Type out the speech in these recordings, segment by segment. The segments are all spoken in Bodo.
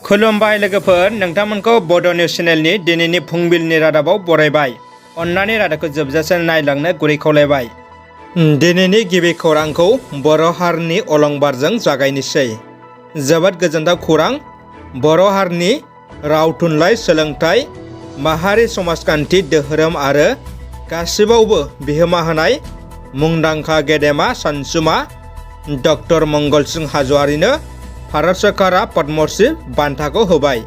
खुलुमबाय लोगोफोर, नोंथांमोनखौ बड' निउज चेनेलनि दिनैनि फुंबिलिनि रादाबाव बरायबाय। अन्नानै रादाबखौ जोबजासे नायलांनो गुरै खावलायबाय। दिनैनि गिबि खौरांखौ बर' हारिनि अलंबारजों जागायनोसै। जोबोद गोजोनथाव खौरां। बर' हारिनि राव थुनलाइ सोलोंथाइ माहारि समाजखान्थि धोरोम आरो गासिबावबो बिहोमा होनाय मुंदांखा गेदेमा सानसुमा डक्टर मंगलसिं हाज'वारिनो भारत सरकारा पद्मश्री बान्थाखौ होबाय।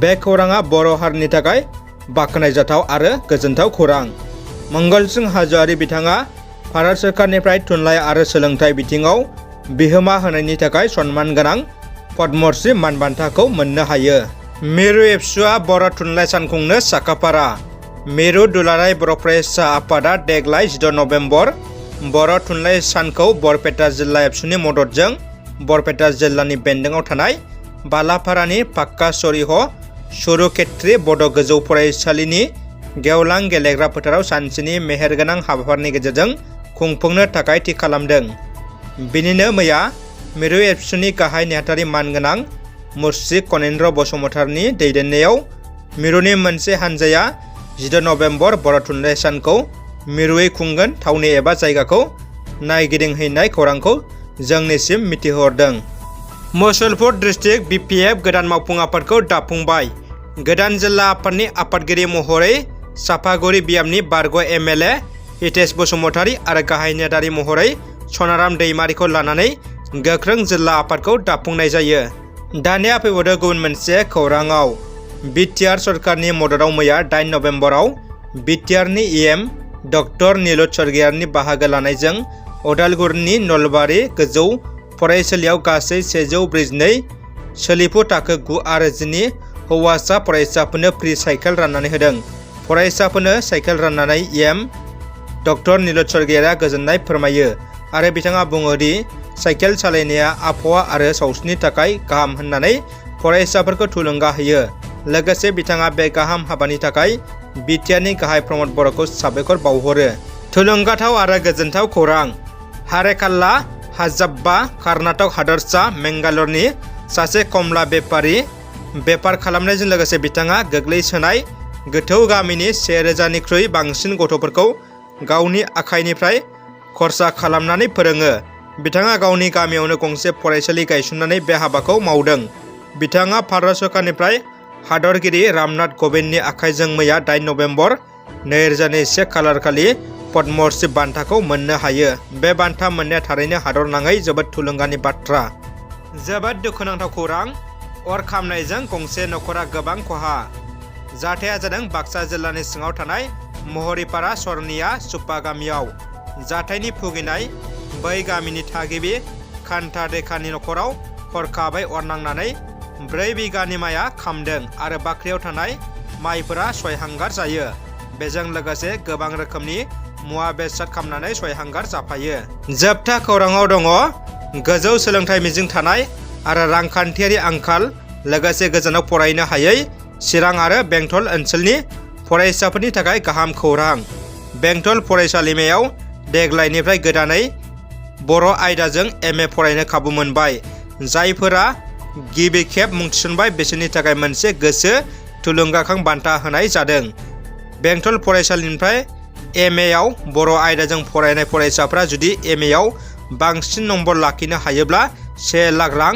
बे खौराङा बर' हारिनि थाखाय बाख्नायजाथाव आरो गोजोनथाव खौरां। मंगलसिं हाज'वारि बिथाङा भारत सरकारनिफ्राय थुनलाइ आरो सोलोंथाइ बिथिङाव बिहोमा होनायनि थाखाय सन्मान गोनां पद्मश्री मान बान्थाखौ मोननो हायो। मिरु एबसुआ बर' थुनलाइ सान खुंनो साखाफारा। मिरु दुलाराय बर' फरायसा आफादा देग्लाय 16 नभेम्बर बर' थुनलाइ सानखौ बरपेटा जिल्ला एबसुनि मददजों बरपेटा जिल्लानि बेन्दोङाव थानाय बालाफारानि पाक्का सरिह सुरुखेत्री बड' गोजौ फरायसालिनि गेवलां गेलेग्रा फोथाराव सानसेनि मेहेरगोनां हाबाफारिनि गेजेरजों खुंफुंनो थाखाय थि खालामदों। बिनिनो मैया मिरु एबसुनि गाहाय नेहाथारि मानगोनां मुस्रि कनेन्द्र बसुमतारीनि दैदेननायाव मिरुनि मोनसे हान्जाया 16 नभेम्बर बर' थुनलाइ सानखौ मिरुयै खुंगोन थावनि एबा जायगाखौ नायगिदिंहैनाय खौरांखौ जोंनिसिम मिथिहरदों। मुसलपुर डिस्ट्रिक्ट BPF गोदान मावफुं आफादखौ दाफुंबाय। गोदान जिल्ला आफादनि आफादगिरि महरै सापागुरि बियाबनि बारग' MLA हितेश बसुमतारी आरो गाहाय नेहाथारि महरै सनाराम दैमारिखौ लानानै गोख्रों जिल्ला आफादखौ दाफुंनाय जायो। दानिया फैबावदो गुबुन मोनसे खौराङाव। BTR सरकारनि मददाव मैया 8 नभेम्बराव BTRनि EM डक्टर नीलुत स्वर्गियारिनि बाहागो लानायजों उदालगुरिनि नलबारि गोजौ फरायसालियाव गासै 142 सोलिफु थाखो 9 आरो 10नि हौवासा फरायसाफोरनो फ्रि साइकेल राननानै होदों। फरायसाफोरनो साइकेल राननानै EM डक्टर नीलुत स्वर्गियारिया गोजोननाय फोरमायो आरो बिथाङा बुङो दि साइकेल सालायनाया आबहावा आरो सावस्रिनि थाखाय गाहाम होननानै फरायसाफोरखौ थुलुंगा होयो। लोगोसे बिथाङा बे गाहाम हाबानि थाखाय BTRनि गाहाय प्रमद बर'खौ साबायखर बावहरो। थुलुंगाथाव आरो गोजोनथाव खौरां। हारेकाल्ला हाजाब्बा कर्नाटक हादरसा मेंगालरनि सासे कमला बेपारी बेपार खालामनायजों लोगोसे बिथाङा गोग्लैसोनाय गोथौ गामिनि 1000निख्रुइ बांसिन गथ'फोरखौ गावनि आखाइनिफ्राय खरसा खालामनानै फोरोङो। बिथाङा गावनि गामियावनो गंसे फरायसालि गायसननानै बे हाबाखौ मावदों। बिथाङा भारत सरकारनिफ्राय हादरगिरि रामनाथ क'विन्दनि आखाइजों मैया 8 नभेम्बर 2021 खालारखालि पद्मश्री बान्थाखौ मोननो हायो। बे बान्था मोननाया थारैनो हादर नाङै जोबोद थुलुंगानि बाथ्रा। जोबोद दुखुनांथाव खौरां। अर खामनायजों गंसे नखरा गोबां खहा। जाथाया जादों बाक्सा जिल्लानि सिङाव थानाय महरिपारा सरनिया सुपा गामियाव। जाथायनि भुगिनाय बै गामिनि थागिबि खान्था देखा-नि नखराव हरखाबै अर नांनानै 4 बिगानि माइआ खामदों आरो बाख्रियाव थानाय माइफोरा सयहांगार जायो। बेजों लोगोसे गोबां रोखोमनि मुवा बेसाद खामनानै सयहांगार जाफायो। जोबथा खौराङाव दङ गोजौ सोलोंथाइ मिजिं थानाय आरो रांखान्थियारि आंखाल लोगोसे गोजानाव फरायनो हायै चिरां आरो बेंटल ओनसोलनि फरायसाफोरनि थाखाय गाहाम खौरां। बेंटल फरायसालिमायाव देग्लायनिफ्राय गोदानै बर' आयदाजों MA फरायनो खाबु मोनबाय। जायफोरा गिबि खेब मुं थिसनबाय बिसोरनि थाखाय मोनसे गोसो थुलुंगाखां बान्था होनाय जादों। बेंटल फरायसालिनिफ्राय MA आव बर' आयदाजों फरायनाय फरायसाफ्रा जुदि MA आव बांसिन नम्बर लाखिनो हायोब्ला 1 लाख रां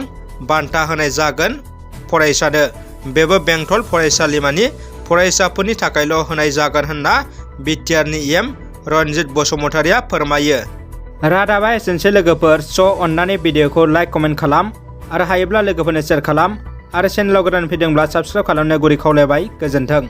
बान्था होनाय जागोन फरायसानो। बेबो बेंटल फरायसालिमानि फरायसाफोरनि थाखायल' होनाय जागोन होनना BTRनि EM रनजित बसुमतारीया फोरमायो। रादाबा एसेनोसै लोगोफोर। अन्नानै भिडिअखौ लाइक कमेन्ट खालाम आरो हायोब्ला लोगोफोरनो शेयार खालाम आरो चेनेलाव गोदान फैदोंब्ला साबस्क्राइब खालामनो गुरै खावलायबाय। गोजोन्थों।